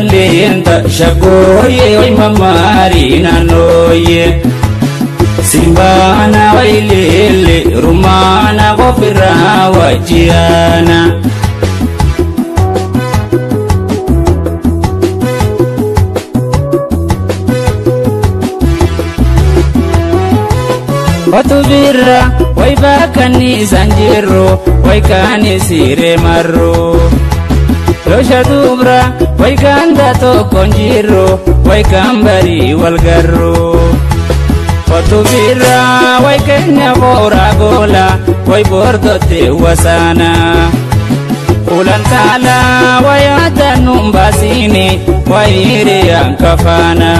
walleenta shaggooyye way mammaari naannooyye. Simbaana way leelle rumaana qofirraa wajjiyaana. Otu birra way bakkanni isaan jirru way kaani siiree marru. Losha dubra way ganda tokkoon jirru way kaan barii wal garru. Otu birra way keenya booraa goola way bordotte wasaana. Ulantaala way aadaan baasiini way hiriyaan kafaana.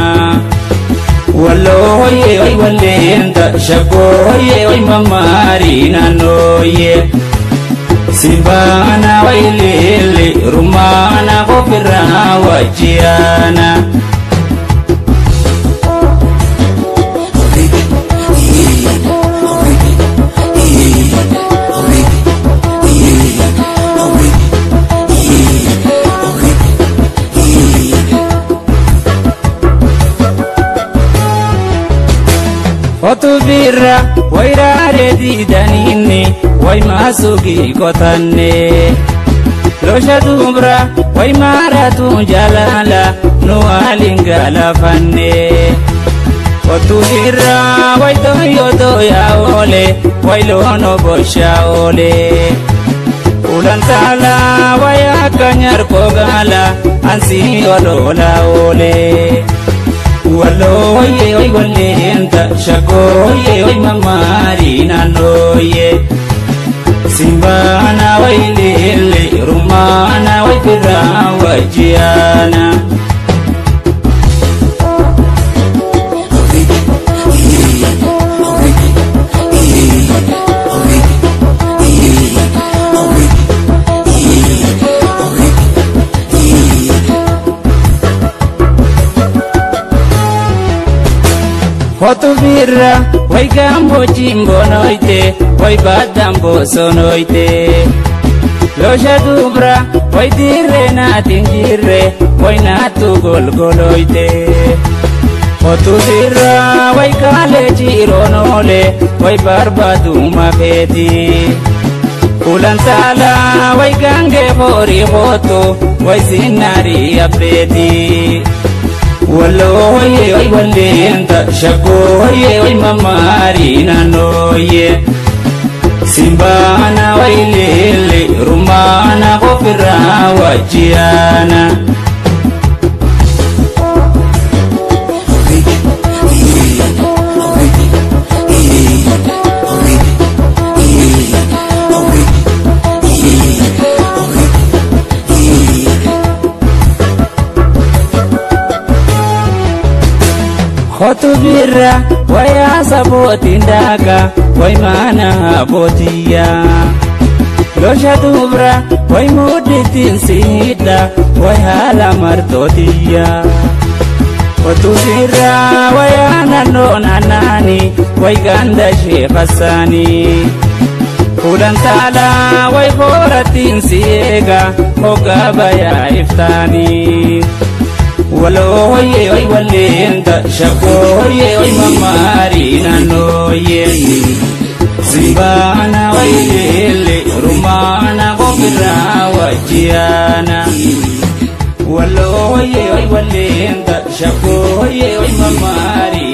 Wallooyye way walleenta shaggooyye way mammaari naannooyye. Simbaana way leelle rumaana qofirraa wajjiyaana. Otu birra way raaree diidaniinni way maasugii qotanne. Losha dubra way maaratu jalaala nu waliin galafanne. Otu birra way toyoo toyaa oole way loon oboshaa oole. Ulantaala way akka nyarkoo gaala ansii oloola oole. Wallooyye way walleenta shaggooyye way mammaari naannooyye. Simbaana way leelle rumaana way firraa wajjiyaana. Otu birra way gaamboo jimbonoyte way baadamboo sonoyte. Losha dubra way dirree naatiin jirre way naattu golgoloyte. Otu birra way kaalee jiroon oole way barbaaduma feeti. Ulantaala way gaangee horii hootu way sinnaarii abbeeti. Wallooyye way walleenta shaggooyye way mammaari naannooyye. Simbaana way leelle rumaana qofirraa wajjiyaana. Otu birra way asabootiin daaka way maana abootiyyaa. Losha dubra way muddittiin siidha way haala martootiyyaa. Otu birra way naannoo naannaani way ganda sheekhasaanii. Ulantaala way hoorattiin si eega hoggaa bayaa iftaanii. Wallooyye way walleenta shaggooyye way mammaari naannooyye. Simbaana way leelle rumaana qofirraa wajjiyaana. Wallooyye way walleenta shaggooyye way mammaari